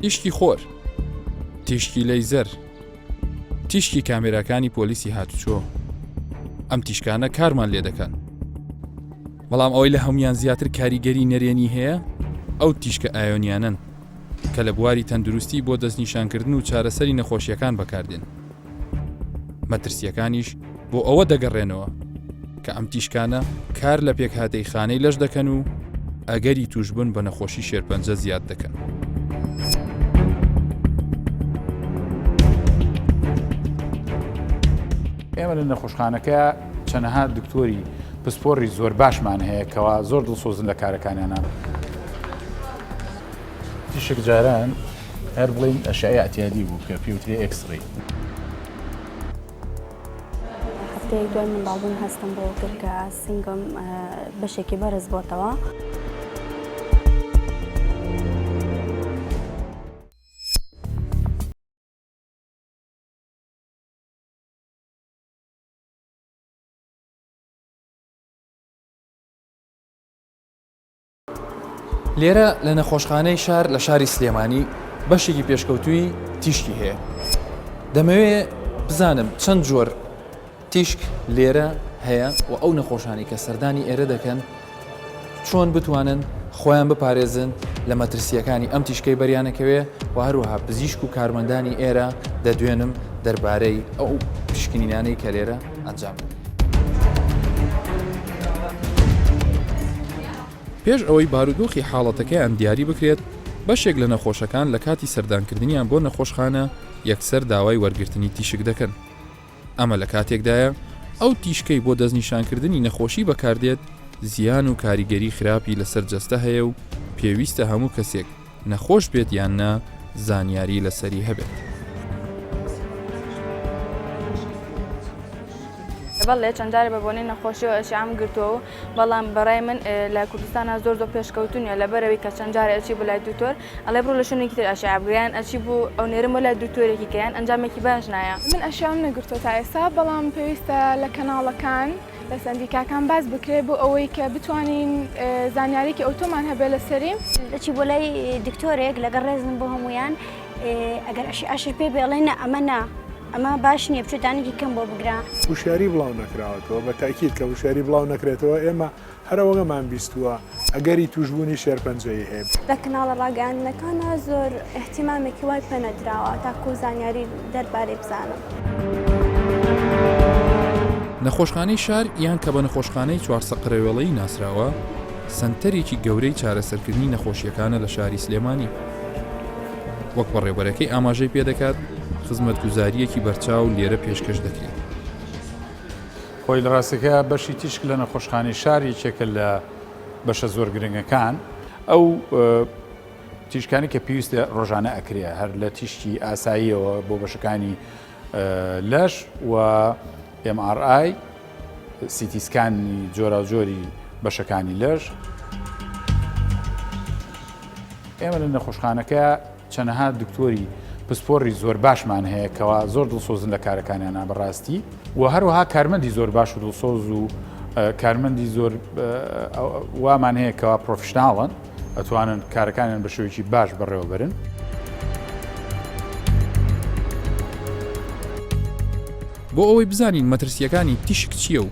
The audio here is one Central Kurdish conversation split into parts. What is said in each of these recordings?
تیشکی خۆر، تیشکی لەیزەر، تیشکی کامێراکانی پۆلیسی هاتوچۆ، ئەم تیشکانە کارمان لێ دەکەن. بەڵام ئەوەی لە هەمویان زیاتر کاریگەری نەرێنی هەیە ئەو تیشکە ئایۆنیانەن کە لە بواری تەندروستی بۆ دەستنیشانکردن و چارەسەری نەخۆشیەکان بەکاردێن. مەترسیەکانیش بۆ ئەوە دەگەڕێنەوە کە ئەم تیشکانە کار لە پێکهاتەی خانەی لەش دەکەن و ئەگەری توشبوون بە نەخۆشی شێرپەنجە زیاد دەکەن. ئێمە لە نەخۆشخانەکە چەنەها دکتۆری پسپۆری زۆر باشمان هەیە کەوا زۆر دڵسۆزن لە کارەکانیانە. تیشک جاران هەر بڵێین ئەشعەی ئەعتیادی بوو کە پێوترێ X-ray. هەفتەیەک دوای منداڵبوون هەستم بەوە کرد کە سنگم بەشێکی بەرز بۆتەوە. لێرە لە نەخۆشخانەی شار لە شاری سلێمانی بەشێکی پێشکەوتووی تیشکی هەیە دەمەوێ بزانم چەند جۆر تیشک لێرە هەیە و ئەو نەخۆشانی کە سەردانی ئێرە دەکەن چۆن بتوانن خۆیان بپارێزن لە مەترسیەکانی ئەم تیشکەی بەریانەکەوێ و هەروەها پزیشک و کارمەندانی ئێرە دەدوێنم دەربارەی ئەو پشکنینانەی کە لێرە ئەنجام پێش ئەوەی بارودۆخی حاڵەتەکەیان دیاری بکرێت، بەشێک لە نەخۆشەکان لە کاتی سەردانکردنیان بۆ نەخۆشخانە یەکسەر داوای وەرگرتنی تیشک دەکەن. ئەمە لە کاتێکدایە ئەو تیشکەی بۆ دەستنیشانکردنی نەخۆشی بەکاردێت زیان و کاریگەری خراپی لەسەر جەستە هەیە و پێویستە هەموو کەسێک نەخۆش بێت یان نا زانیاری لەسەری هەبێت. بەڵێ چەند جارێ بە بۆنەی نەخۆشیەوە ئەشعەم گرتووە و بەڵام بەڕای من لە کوردستانا زۆر زۆر پێشکەوتوو نیە لەبەرئەوەی کە چەند جارێ ئەچی بۆ لای دکتۆر ئەڵێ بڕۆ لە شوێنێکی تر ئەشعە بگرە یان ئەچی بۆ ئەو نێرم بۆ لای دکتۆرێکی کە یان ئەنجامێکی باش نایە. من ئەشعەم نەگرتووە تا ئێستا بەڵام پێویستە لە کەناڵەکان لە سەندیکاکان باس بکرێت بۆ ئەوەی کە بتوانین زانیاریکی ئەوتۆمان هەبێت لەسەری. دەچی بۆ لای دکتۆرێک لەگەڵ ڕێزم بۆ هەموویان ئەگەر ئەشعەشت پێ بێ ئەڵێ نا ئەمە نا ئەمە باش نییە بچۆ دانێکی کەم بۆ بگرە. وشیاری بڵاو نەکراوەتەوە، بە تەئکید کە وشیاری بڵاو نەکرێتەوە ئێمە هەر ئەوەمان بیستووە ئەگەری تووشبوونی شێرپەنجەیی هەیە. لە کەناڵە ڕاگەیاندنەکانا زۆر ئیهتیمامێکی وای پێ نەدراوە تاکوو زانیاری دەربارەی بزانم. نەخۆشخانەی شار یان کە بە نەخۆشخانەی چوارسە قەرەوێڵەیی ناسراوە، سەنتەرێکی گەورەی چارەسەرکردنی نەخۆشییەکانە لە شاری سلێمانی. وەک بەڕێوبەرەکەی ئاماژەی پێدەکات، خزمەتگوزارییەکی بەرچاو لێرە پێشکەش دەکرێت. خۆی لە ڕاستەکە بەشی تیشک لە نەخۆشخانەی شار یەکێکە لە بەشە زۆر گرنگەکان. ئەو تیشکانی کە پێویستە ڕۆژانە ئەکرێ هەر لە تیشکی ئاساییەوە بۆ بەشەکانی لەش و MRI CT scan ی جۆراوجۆری بەشەکانی لەش. ئێمە لە نەخۆشخانەکە چەنەها دکتۆری پسپۆری زۆر باشمان هەیە کەوا زۆر دڵسۆزن لە کارەکانیانە بەڕاستی و هەروەها کارمەندی زۆر باش و دڵسۆز و کارمەندی زۆر وامان هەیە کەوا professional ن ئەتوانن کارەکانیان بە شێوەیەکی باش بەڕێوەبەرن. بۆ ئەوەی بزانین مەترسییەکانی تیشک چییە و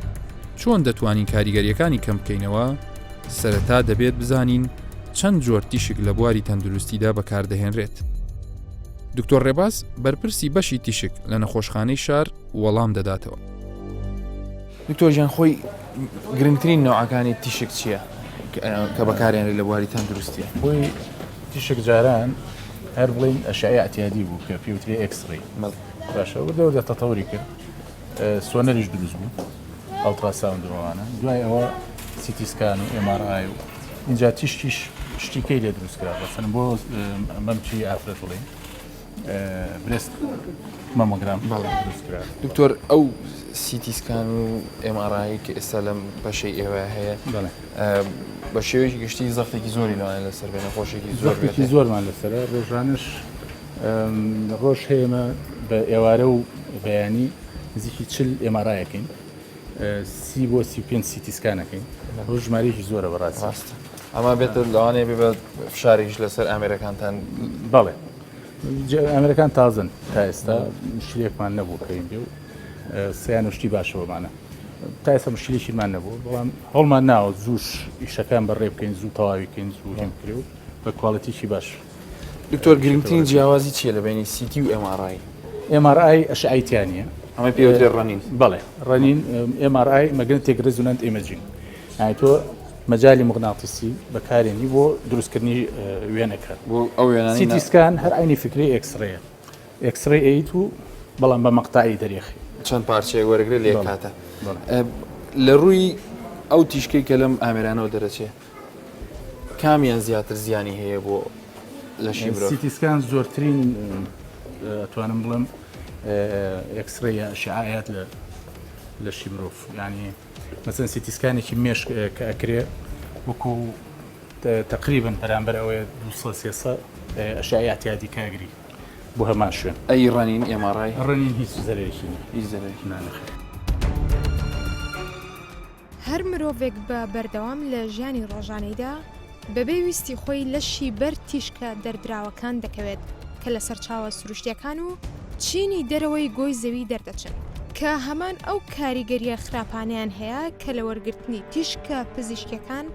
چۆن دەتوانین کاریگەرییەکانی کەم بکەینەوە، سەرەتا دەبێت بزانین چەند جۆر تیشک لە بواری تەندروستیدا بەکاردەهێنرێت. دکتۆر ڕێباز بەرپرسی بەشی تیشک لە نەخۆشخانەی شار وەڵام دەداتەوە. دکتۆر گیان خۆی گرنگترین نەوعەکانی تیشک چییە کە بەکارێنرێت لە بواری تەندروستیە؟ خۆی تیشک جاران هەر بڵێین ئەشعەی ئەعتیادی بوو کە پێوترێ X-ray باشە وردە وردە تەتەوری کرد سۆنەریش دروست بوو ultrasound و ئەوانە دوای ئەوە CT scan و MRI و اینجا تیشکیش شتیکەی لێ دروست کرا بەسەن بۆ مەمکی ئافرەت بڵێین breast mammogram دروست کرا. دکتۆر ئەو CT scan و MRI کە ئێستا لەم بەشەی ئێوە هەیە بە شێوەیەکی گشتی زەختێکی زۆری لەوانە لەسەر بێ نەخۆشێکی زۆر زەختێکی زۆرمان لەسەرە ڕۆژانەش ڕۆژ هەیە ئێمە بە ئێوارە و بەیانی نزیکی 40 MRI ەکەین سی بۆ 35 CT scan ەکەین ڕۆژ ژمارەیەکی زۆرە بەڕاستی ڕاستە ئەمە بێتە لەوانەیە بێ بە فشارێکیش لەسەر ئامێرەکانتان بەڵێ. ئامێرەکان تازەن تا ئێستا مشکلێکمان نەبوو کەین بێ و سیان و شتی باشەوەمانە تا ئێستا مشکلێکیمان نەبوو بەڵام هەوڵمان ناوە زووش ئیشەکان بەڕێ بکەین زوو تەواوی کەین زوو هێم بکرێ و بە quality ی باش. دکتۆر گرنگترین جیاوازی چییە لە بینی CT و MRI؟ MRI ئەشعەی تیا نییە. ئەمەی پێ وترێ ڕەنین. بەڵێ ڕەنین MRI magnetic resonant imaging یانی تۆ مەجالی موغناتیسی بەکارێنی بۆ دروستکردنی وێنەکە. بۆ ئەو وێنانەی CT scan هەر عەینی فکرەی X-ray ە. X-ray ئەیت و بەڵام بە مەقتەعی دەرێخی. چەند پارچەیەک وەرەگرێت لە یەک کاتە. لە ڕووی ئەو تیشکەی کە لەم ئامێرانەوە دەرەچێ کامیان زیاتر زیانی هەیە بۆ لەشی مرۆڤ؟ CT scan زۆرترین ئەتوانم بڵێم X-ray یا ئەشعەیات لە لەشی مرۆڤ یعنی مەسەن CT scan ێکی مێشک کە ئەکرێ وەکو تقریبا بەرامبەر ئەوەیە 200 300 ئەشعەی ئەعتیادی کاگری بۆ هەمان شوێن. ئەی ڕەنین MRI؟ ڕەنین هیچ زەرەرێکی نییە. هیچ زەرەرێکی نا نەخێر. هەر مرۆڤێک بە بەردەوام لە ژیانی ڕۆژانەیدا بەبێ ویستی خۆی لەشی بەر تیشکە دەردراوەکان دەکەوێت کە لە سەرچاوە سروشتیەکان و چینی دەرەوەی گۆی زەوی دەردەچن کە هەمان ئەو کاریگەریە خراپانەیان هەیە کە لە وەرگرتنی تیشکە پزیشکیەکان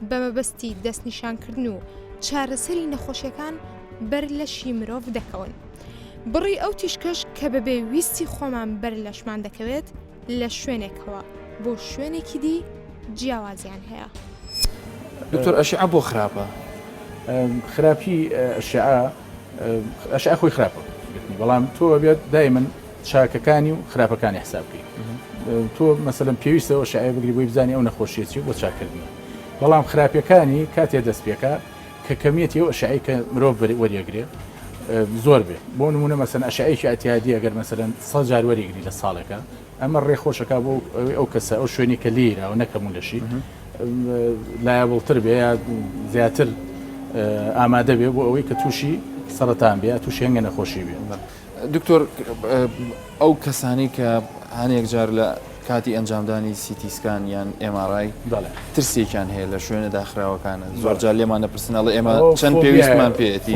بە مەبەستی دەستنیشانکردن و چارەسەری نەخۆشیەکان بەر لەشی مرۆڤ دەکەون. بڕی ئەو تیشکەش کە بەبێ ویستی خۆمان بەر لەشمان دەکەوێت لە شوێنێکەوە بۆ شوێنێکی دی جیاوازیان هەیە. دکتۆر ئەشعە بۆ خراپە؟ خراپی ئەشعە ئەشعە خۆی خراپە گرتنی بەڵام تۆ ئەبێت دایمەن چاکەکانی و خراپەکانی حساب بکەیت تۆ مەسەلەن پێویستە ئەشعە بگری بۆی بزانی ئەو نەخۆشیە چی بۆ چاکردنی بەڵام خراپیەکانی کاتێ دەست پێکا کە کەمیەتی ئەو ئەشعەی کە مرۆڤ وەریەگرێ زۆر بێ بۆ نمونە مەسەن ئەشعەیەکی ئەتیادی ئەگەر مەسەلەن 100 جار وەریگری لە ساڵێکە ئەمە ڕێ خۆشەکە بۆ ئەو کەسە ئەو شوێنی کە لیرا و نەکەمون لەشی liable تر بێ یا زیاتر ئامادە بێ بۆ ئەوەی کە تووشی سەرەتان بێ تووشی هەنگە نەخۆشی بێ. دکتۆر ئەو کەسانەی کە هەنێک جار لە کاتی ئەنجامدانی CT scan یان MRI ترسێکیان هەیە لە شوێنە داخراوەکانە زۆر جار لێمان دەپرسن ئەڵێ ئێمە چەند پێویستمان پێیەتی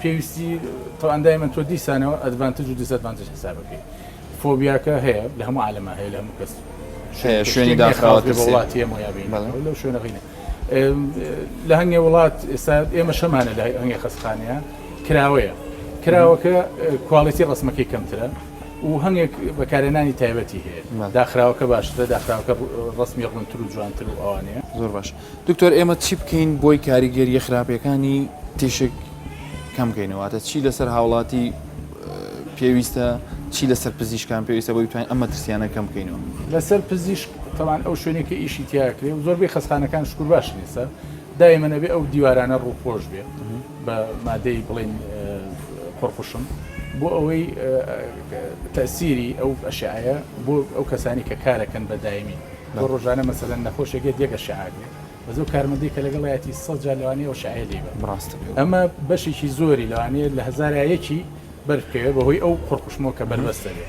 پێویستی تەوان دایمەن تۆ دیسانەوە advantage و disadvantage حسابەکەی فۆبیاکە هەیە لە هەموو عالەما هەیە لە هەموو کەس هەیە شوێنی داخراوە بە وڵاتی ئێمە یا بین لەو شوێنە غینە لە هەنگێ وڵات ئێستا ئێمە شەمانە لە هەنگێ خەسخانەیە کراوەیە کراوەکە quality ڕسمەکەی کەمترە و هەنگێک بەکارێنانی تایبەتی هەیە داخراوەکە باشترە داخراوەکە ڕسمی ڕوونتر و جوانتر و ئەوانەیە زۆر باش دکتۆر ئێمە چی بکەین بۆی کاریگەریە خراپەکانی تیشک کەم بکەینەوە واتە چی لەسەر هاوڵاتی پێویستە چی لەسەر پزیشکان پێویستە بۆی بتوانین ئەم مەترسیانە کەم بکەینەوە؟ لەسەر پزیشک تەبعەن ئەو شوێنەی کە ئیشی تیا ئەکرێ و زۆربەی خەستخانەکان شکور باشن ئێستا دایمەن ئەبێ ئەو دیوارانە ڕووپۆش بێ بە مادەی بڵێین قوڕقوشم بۆ ئەوەی تەسیری ئەو ئەشعەیە بۆ ئەو کەسانی کە کارەکەن بە دایمی بۆ ڕۆژانە مەسەلەن نەخۆشێک یەت یەک ئەشعە گرێ بەس ئەو کارمەندەی کە لەگەڵیەتی سەد جار لەوانەیە ئەو شعەیە لێی بات. ڕاستە پێ. ئەمە بەشێکی زۆری لەوانەیە لە هەزارا یەکی بەر بکەوێت بەهۆی ئەو قوڕقوشمەوە کە بەربەستە بێ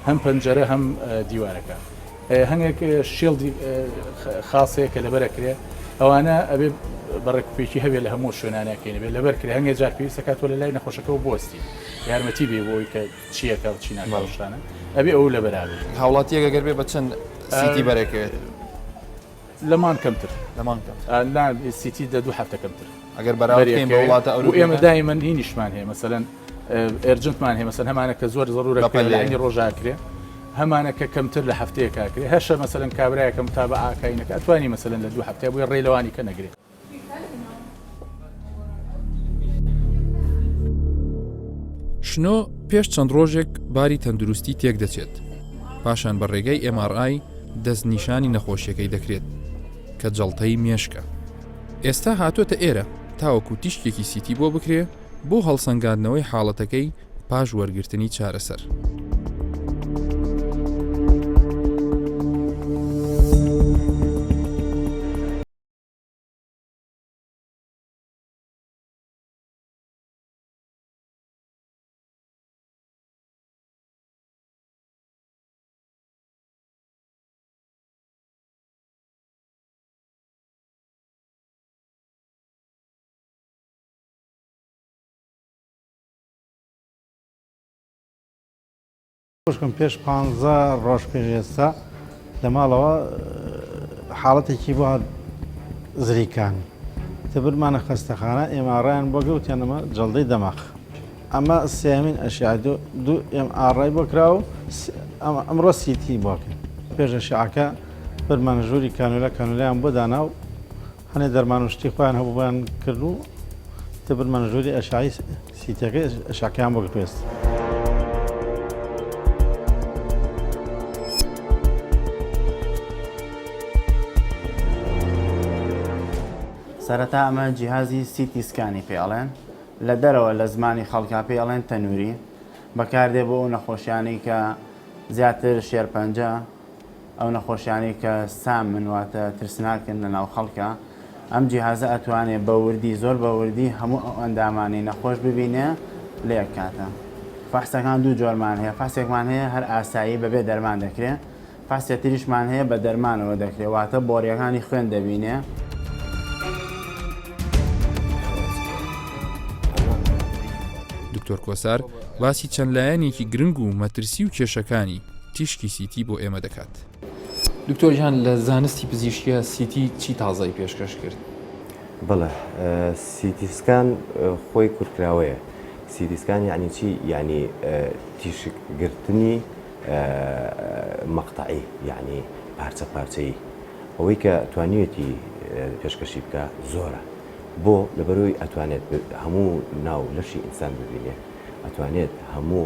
هەم پەنجەرە هەم دیوارەکە. هەنێک shield ی خاص هەیە کە لەبەر ئەکرێ ئەوانە ئەبێ بە ڕێکوپێکی هەبێ لە هەموو شوێنانەکەی نەبێت لەبەر کرێ هەنگێ جار پێویستە کات تۆ لە لای نەخۆشەکەەوە بوەستی یارمەتی بێ بۆ ئەوەی کە چیەکە و چی ناکا و شتانە ئەبێ ئەو لەبەرابێت. هاوڵاتیەک ئەگەر بێ بە چەند CT بەرەکەوێت؟ لە مانگ کەمتر. لە مانگ کەمتر. نا CT دە دوو هەفتە کەمتر. ئەگەر بەراورد بکەین بە وڵاتە ئەوروپیەکان. ئێمە دایمەن هینیشمان هەیە مەسەلەن urgent مان هەیە مەسەلەن هەمانە کە زۆر زەرورە بکرێ لە عەینی ڕۆژا ئەکرێ هەمانە کە کەمتر لە هەفتەیەک ئەکرێ هەشە مەسەلەن کابرایەکە متابعە ئاکاینەکە ئەتوانی مەسەلەن لە دوو هەفتەیە بۆیە ڕێ لەوانی کە نەگرێ. شنۆ پێش چەند ڕۆژێک باری تەندروستی تێکدەچێت، پاشان بە ڕێگەی MRI دەستنیشانی نەخۆشیەکەی دەکرێت کە جەڵتەی مێشکە. ئێستا هاتۆتە ئێرە تاوەکو تیشکێکی سیتی بۆ بکرێ بۆ هەڵسەنگاندنەوەی حاڵەتەکەی پاش وەرگرتنی چارەسەر. خوشکم پێش پانزە ڕۆژ پێش ئێستا لە ماڵەوە حاڵەتێکی بۆ هات زریکان تە برمانە خەستەخانە ئێماڕیان بۆ گەوتیان ئەمە جەڵدەی دەماخ ئەمە سێمین ئەشیا دوو ئێم ئاڕای بۆ کرا و ئەمڕۆ سیتی بۆکرد پێش ئەشعەکە برمانە ژووری کانۆلە کانۆلیان بۆ دانا و هەنێ دەرمان و شتی خۆیان هەبوو بۆیان کرد و تە برمانە ژووری ئەشعی سیتەکەی ئەشعەکەیان بۆ گرت. سەرەتا ئەمە جیهازی CT scan ی پێ ئەڵێن لە دەرەوە لە زمانی خەڵکا پێی ئەڵێن تەنوری بەکاردێ بۆ ئەو نەخۆشیانەی کە زیاتر شێرپەنجە ئەو نەخۆشیانەی کە سامن واتە ترسناکن لە ناو خەڵکا ئەم جیهازە ئەتوانێ بە وردی زۆر بە وردی هەموو ئەو ئەندامانەی نەخۆش ببینێ لە یەک کاتا. فەحسەکان دوو جۆرمان هەیە فەحسێکمان هەیە هەر ئاسایی بەبێ دەرمان دەکرێ فەحسێ تریشمان هەیە بە دەرمانەوە دەکرێ واتە بۆریەکانی خوێن دەبینێ. دکتۆر کۆسار باسی چەند لایەنێکی گرنگ و مەترسی و کێشەکانی تیشکی سیتی بۆ ئێمە دەکات. دکتۆر گیان لە زانستی پزیشکیە سیتی چی تازەی پێشکەش کرد؟ بەڵێ CT scan خۆی کورتکراوەیە CT scan یعنی چی یعنی تیشک گرتنی مەقتەعی یعنی پارچە پارچەیی ئەوەی کە توانیوێتی پێشکەشی بکە زۆرە بۆ لەبەرەوەی ئەتوانێت هەموو ناو لەشی ئینسان ببینێ ئەتوانێت هەموو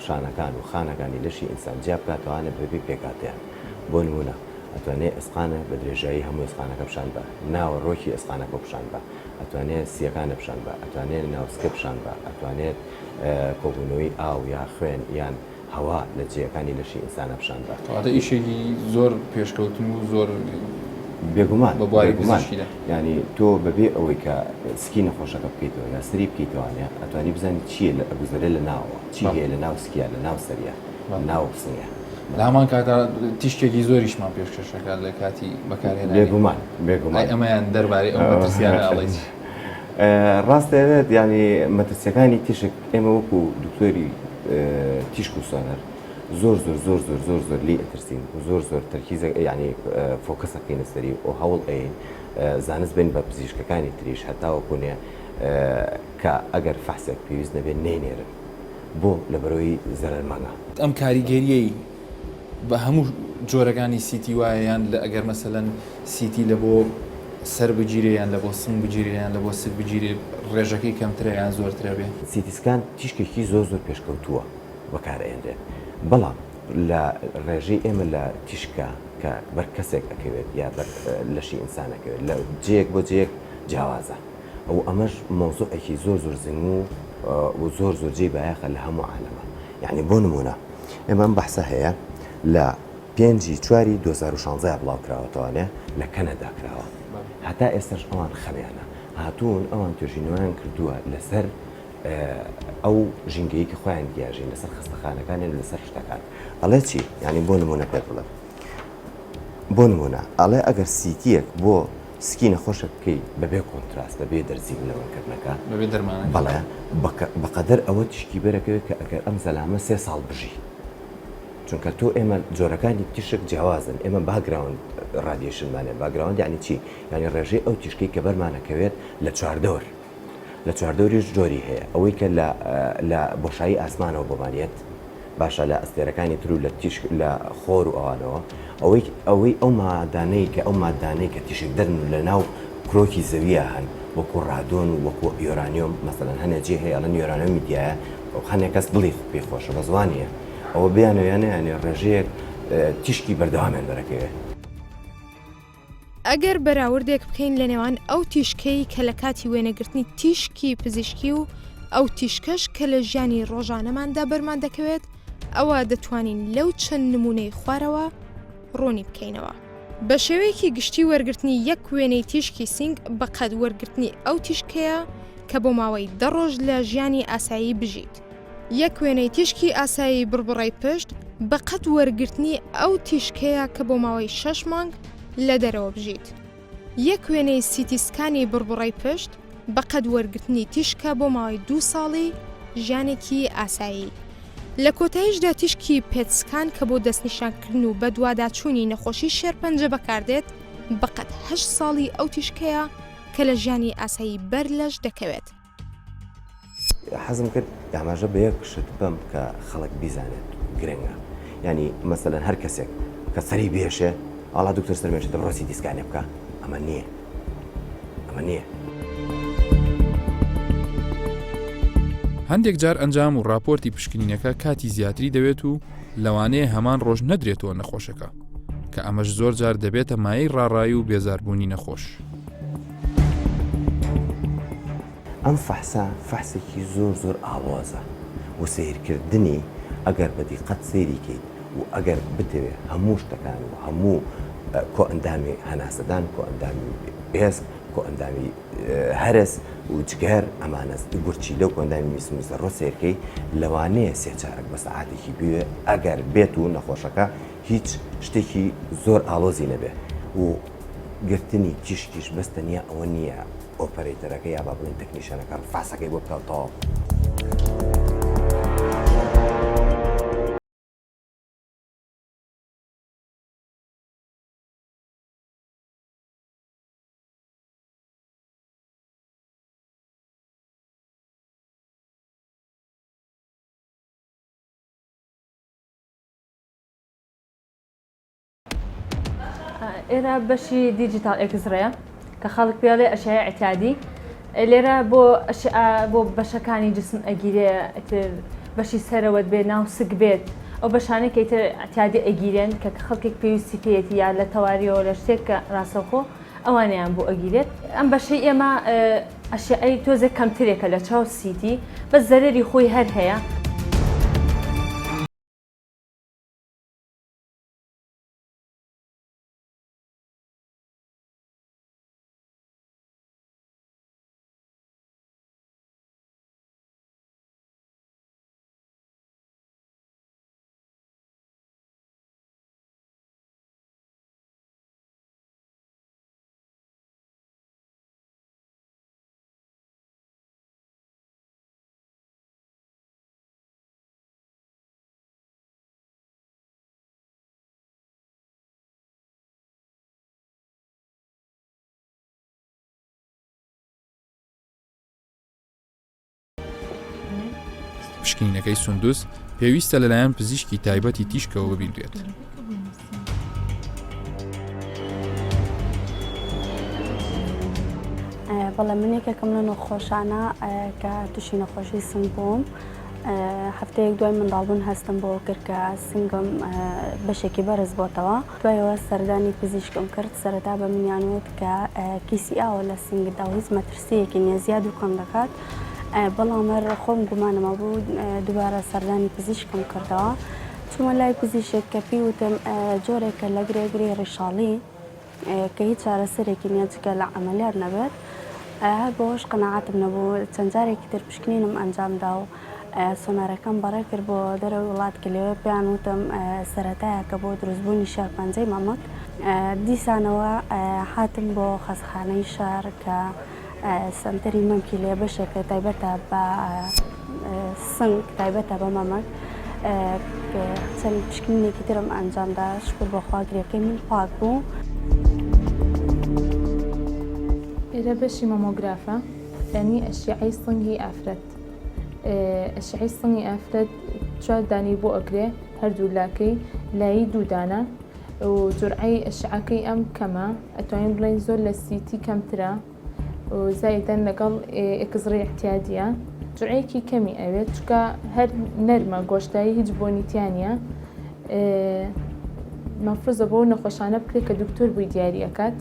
شانەکان و خانەکانی لەشی ئینسان جیا بکاتەوانە بەبێ پێکهاتەیان. بۆ نموونە ئەتوانێ ئێسقانە بە درێژایی هەموو ئێسقانەکە پیشان با، ناوەڕۆکی ئێسقانەکە پیشان با، ئەتوانێ سییەکانە پیشان با، ئەتوانێ ناوسکە پیشان با، ئەتوانێت کۆبوونەوەی ئاو یا خوێن یان هەوا لە جێیەکانی لەشی ئینسانا پیشان با. کەواتە ئیشێکی زۆر پێشکەوتن و زۆر بێگومان بە بواری بێگومان پزیشکیدا. یانی تۆ بەبێ ئەوەی کە سکی نەخۆشەکە بکەیتەوە یا سەری بکەیتەوانێ ئەتوانی بزانی چییە لە ئەگوزەرێ لە ناوەوە چی بەڵێ. هەیە لە ناو سکیا لە ناو سەریا لە بەڵێ. ناو سنگیا. لە هەمان کاتا تیشکێکی زۆریشمان پێشکەش ئەکات لە کاتی بەکارهێنانی. بێگومان بێگومان. ئەی ئەمەیان دەربارەی ئەو مەترسیانە ئەڵێی چی؟ ڕاستە یانی مەترسیەکانی تیشک ئێمە وەکو دکتۆری تیشک و سۆنەر زۆر زۆر زۆر زۆر زۆر زۆر لێی ئەترسین و زۆر زۆر تەرکیز یانی focus ئەکەینە سەری و هەوڵ ئەیەین زانست بین بە پزیشکەکانی تریش هەتاوەکو نێ کە ئەگەر فەحسێک پێویست نەبێت نەینێرن بۆ لەبەرەوەی زەرەرمەنە. ئەم کاریگەریەی بە هەموو جۆرەکانی سیتی وایە یان لە ئەگەر مەسەلەن سیتی لە بۆ سەر بگیرێ یان لە بۆ سنگ بگیرێ یان لە بۆ سک بگیرێ ڕێژەکەی کەمترە یان زۆرترە بێ؟ CT scan تیشکێکی زۆر زۆر پێشکەوتووە بەکار ئەهێنرێت بەڵام لە ڕێژەی ئێمە لە تیشکە کە بەر کەسێک ئەکەوێت یا بەر لەشی ئینسان ئەکەوێت لە جێیەک بۆ جێیەک جیاوازە و ئەمەش مەوزوعێکی زۆر زۆر زنگ و و زۆر زۆر جێی بایەخە لە هەموو عالەمە یعنی بۆ نمونە ئێمە ئەم بەحسە هەیە لە پێنجی چواری 2016 بڵاو کراوەتەوانێ لە کەنەدا کراوە هەتا ئێستاش ئەوان خەمیانە هاتوون ئەوان توێژینەوەیان کردووە لەسەر ئەو ژینگەیە کە خۆیان دیاژین لەسەر خەستەخانەکانیان لەسەر شتەکان ئەڵێ چی یعنی بۆ نمونە پێت بڵێم بۆ نمونە ئەڵێ ئەگەر سیتیەک بۆ سکی نەخۆشێک بکەی بەبێ contrast بەبێ دەرزی بنەوەکردنەکە بەبێ دەرمانەکە بەڵێ بەقەدەر ئەوە تیشکی بەرەکەوێت کە ئەگەر ئەم زەلامە سێ ساڵ بژی چونکە تۆ ئێمە جۆرەکانی تیشک جیاوازن ئێمە background radiation مان هەیە background یعنی چی یعنی ڕێژەی ئەو تیشکەی کە بەرمانەکەوێت لە چواردەور لە چواردەوریش جۆری هەیە ئەوەی کە لە لە بۆشایی ئاسمانەوە بۆمان یەت باشە لە ئەستێرەکانی تر و لە تیشک لە خۆر و ئەوانەوە ئەوەی ئەوەی ئەو مادانەی کە ئەو مادانەی کە تیشک دەرن و لە ناو کرۆکی زەویە هەن وەکو ڕادۆن و وەکو یۆرانیۆم مەسەلەن هەنێ جێ هەیە ئەڵێن یۆرانیۆمی تیایە هەنێ کەس دڵی پێی خۆشە بەس وا نییە ئەوە بیانەوێ یان نەیانەوێ ڕێژەیەک تیشکی بەردەوامیان بەرەکەوێ. ئەگەر بەراوردێک بکەین لە نێوان ئەو تیشکەی کە لە کاتی وێنەگرتنی تیشکی پزیشکی و ئەو تیشکەش کە لە ژیانی ڕۆژانەماندا بەرمان دەکەوێت، ئەوا دەتوانین لەو چەند نموونەی خوارەوە ڕوونی بکەینەوە. بە شێوەیەکی گشتی وەرگرتنی یەک وێنەی تیشکی سینگ بەقەد وەرگرتنی ئەو تیشکەیە کە بۆ ماوەی دە ڕۆژ لە ژیانی ئاسایی بژیت. یەک وێنەی تیشکی ئاسایی بڕبڕەی پشت بە قەد وەرگرتنی ئەو تیشکەیە کە بۆ ماوەی شەش مانگ لە دەرەوە بژیت. یەک وێنەی CT scan ی بڕبڕەی پشت بە قەد وەرگرتنی تیشکە بۆ ماوەی دوو ساڵی ژیانێکی ئاسایی. لە کۆتاییشدا تیشکی PET scan کە بۆ دەستنیشانکردن و بەدواداچوونی نەخۆشی شێرپەنجە بەکاردێت، بەقەد هەشت ساڵی ئەو تیشکەیە کە لە ژیانی ئاسایی بەر لەش دەکەوێت. حەزم کرد ئاماژە بە یەک شت بەم کە خەڵک بیزانێت گرنگە یانی مەسەلەن هەر کەسێک کە سەری بێشێ ئاڵا دکتۆر سەرمێشێ دەبڕۆ CT scan ێ بکە ئەمە نییە ئەمە نییە. هەندێک جار ئەنجام و ڕاپۆرتی پشکنینەکە کاتی زیاتری دەوێت و لەوانەیە هەمان ڕۆژ نەدرێتەوە نەخۆشەکە کە ئەمەش زۆر جار دەبێتە مایەی ڕاڕایی و بێزاربوونی نەخۆش. ئەم فەحسە فەحسێکی زۆر زۆر ئاڵۆزە و سەیرکردنی ئەگەر بە دیقەت سەیری کەیت و ئەگەر بتەوێ هەموو شتەکان و هەموو کۆئەندامی هەناسەدان، کۆئەندامی ئێسک، کۆئەندامی هەرس و جگەر ئەمانە گورچیلە و کۆئەندامی میز و میزەڕۆ سەیرکەی لەوانەیە سێ چارەک بە سەعاتێکی بوێ ئەگەر بێت و نەخۆشەکە هیچ شتێکی زۆر ئاڵۆزی نەبێ و گرتنی تیشکیش بەس تەنیا ئەوە نییە operator ەکە یا با بڵێین technician ەکە فاسەکەی بۆ بکا و تەواو. ئێرە بەشی digital X-ray ە کە خەڵک پێڵێ ئەشای ئەتیادی لێرە بۆ بۆ بەشەکانی جسم ئەگیرێ ئەتر بەشی سەرەوەت بێ ناو سک بێت ئەو بەشانەی کە ئیتر ئەتیادی ئەگیرێن کە خەڵکێک پێویستی پێیەتی یا لە تەواریەوە لە شتێک کە ڕاستەوخۆ ئەوانیان بۆ ئەگیرێت ئەم بەشەی ئێمە ئەشعەی تۆزێک کەمترێکە لە چاو CT بەس زەرەری خۆی هەر هەیە. پشکنینەکەی سندوس پێویستە لەلایەن پزیشکی تایبەتی تیشکەوە ببینرێت. بەڵێ من یەکێکم لە نەخۆشانە کە تووشی نەخۆشی سنگ بووم. هەفتەیەک دوای منداڵبوون هەستم بەوە کرد کە سنگم بەشێکی بەرز بۆتەوە. دوایەوە سەردانی پزیشکم کرد، سەرەتا بە منیان وت کە کیسی ئاوە لە سنگتدا و هیچ مەترسییەکی نییە، زیاد و کەم دەکات. بەڵام هەر خۆم گومانم هەبوو، دووبارە سەردانی پزیشکم کردەوە. چوومە لای پزیشک کە پێی وتم جۆرێکە لە گرێ، گرێی ڕیشاڵی. کە هیچ چارەسەرێکی نیە جگە لە عەمەلیات نەبێت، هەر بەوەش قەناعەتم نەبوو، چەند جارێکی تر پشکنینم ئەنجامدا و سۆنارەکەم بەڕێ کرد بۆ دەرەوەی وڵات کە لەوێ پێیان وتم سەرەتایەکە بۆ دروستبوونی شێرپەنجەی مەمک، دیسانەوە هاتم بۆ خەستخانەی شار کە سەنتەری مەمکی لێ بەشێکە تایبەتە بە سنگ تایبەتە بە مەمک چەند پشکنینێکی ترم ئەنجامدا شکر بۆ خوا گرێکەی من پاک بوو. ئێرە بەشی مەمۆگرافە یانی ئەشیعەی سنگی ئافرەت ئەشعەی سنگی ئافرەت چوار دانەی بۆ ئەکرێ هەردوو لاکەی لایی دوو دانە و جورعەی ئەشعەکەی ئەم کەمە ئەتوانین بڵێین زۆر لە CT کەمترە و زایدەن لەگەڵ X-ray اعتیادیە جرعەیەکی کەمی ئەوێت چکە هەر نەرمە گۆشتایی هیچ بۆنی تیا نییە مەفرزە بۆ نەخۆشانە بکرێت کە دکتۆر بووی دیاری ئەکات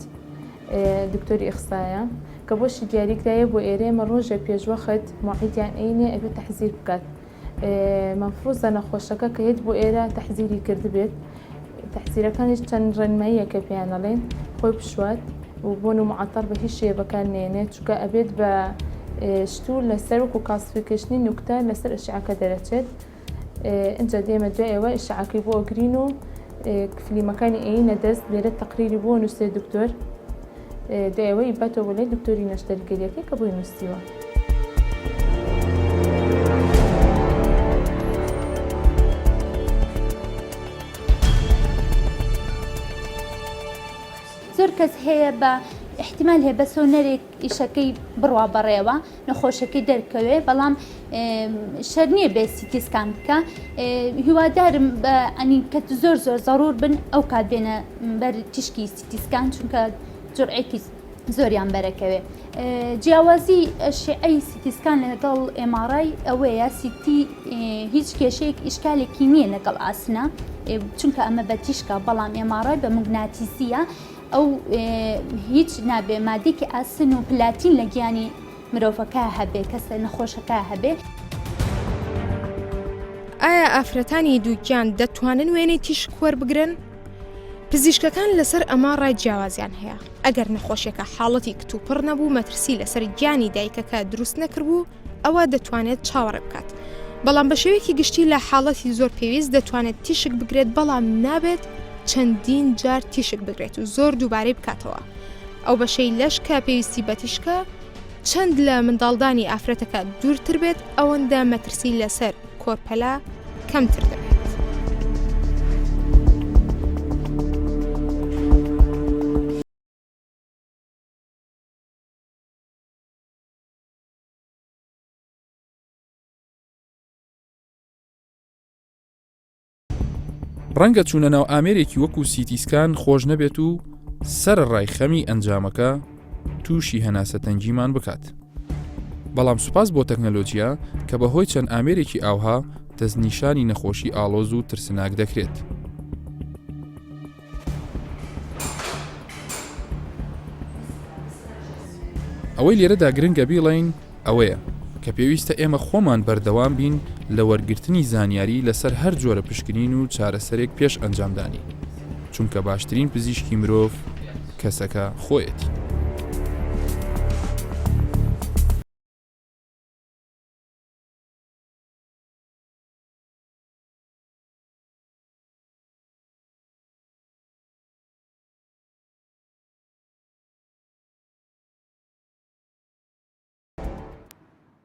دکتۆری ئیخسایە کە بۆشی دیاریکرایە بۆ ئێرێمە ڕۆژێ پێشوەخت موعیدیان ئەینێ ئەبێت تەحزیر بکات مەفروزە نەخۆشەکە کە یەت بۆ ئێرە تەحزیری کردبێت تەحزیرەکانیش چەند ڕێنماییەکە پێیان ئەڵێن خۆی بشوات و بۆن و معەتەڕ بە هیچ شێ بەکار نێنێت چونکە ئەبێت بە شتوو لەسەر وەکو calcification ی نوکتە لەسەر ئەشعەکە دەرەچێت ئینجا دێمە دوای ئەوە ئەشعەکەی بۆ ئەگرین و فلیمەکانی ئەینە دەست لێرە تەقریری بۆ نووسێ دکتۆر دوای ئەوە ئیباتەوە بۆ لای دکتۆری نەشتەرگەریەکەی کە بۆی نووسیوە. زۆر کەس هەیە بە ئیحتیمال هەیە بە سۆنەرێک ئیشەکەی بڕوا بەڕێوە نەخۆشەکەی دەرکەوێ بەڵام شەر نییە بێ CT scan بکە هیوادارم بە ئەنی کە زۆر زۆر زەڕور بن ئەو کات بێنە بەر تیشکی CT scan چونکە جورعێکی زۆریان بەرەکەوێ جیاوازی ئەشعەی CT scan لەگەڵ MRI ئەوەیە CT هیچ کێشەیەک ئیشکالێکی نییە لەگەڵ ئاسنە چونکە ئەمە بە تیشکە بەڵام MRI بە موگناتیسیە ئەو هیچ نابێ مادێکی ئاسن و پلاتین لە گیانی مرۆڤەکە هەبێ کەسە نەخۆشەکە هەبێ. ئایا ئافرەتانی دووگیان دەتوانن وێنەی تیشک وەربگرن؟ پزیشکەکان لەسەر ئەمە ڕای جیاوازیان هەیە، ئەگەر نەخۆشیەکە حاڵەتی کتوپڕ نەبوو مەترسی لەسەر گیانی دایکەکە دروست نەکردبوو ئەوا دەتوانێت چاوەڕێ بکات، بەڵام بە شێوەیەکی گشتی لە حاڵەتی زۆر پێویست دەتوانێت تیشک بگرێت بەڵام نابێت چەندین جار تیشک بگرێت و زۆر دووبارەی بکاتەوە ئەو بەشەی لەش کە پێویستی بە تیشکە چەند لە منداڵدانی ئافرەتەکە دوورتر بێت ئەوەندە مەترسی لەسەر کۆرپەلە کەمتر دەبێت. ڕەنگە چوونە ناو ئامێرێکی وەکو CT scan خۆش نەبێت و سەرەڕای خەمی ئەنجامەکە تووشی هەناسەتەنگیمان بکات. بەڵام سوپاس بۆ تەکنەلۆجیا کە بەهۆی چەند ئامێرێکی ئاوها دەستنیشانی نەخۆشی ئاڵۆز و ترسناک دەکرێت. ئەوەی لێرەدا گرنگە بیڵێین ئەوەیە کە پێویستە ئێمە خۆمان بەردەوام بین لە وەرگرتنی زانیاری لەسەر هەر جۆرە پشکنین و چارەسەرێک پێش ئەنجامدانی، چونکە باشترین پزیشکی مرۆڤ کەسەکە خۆیەتی.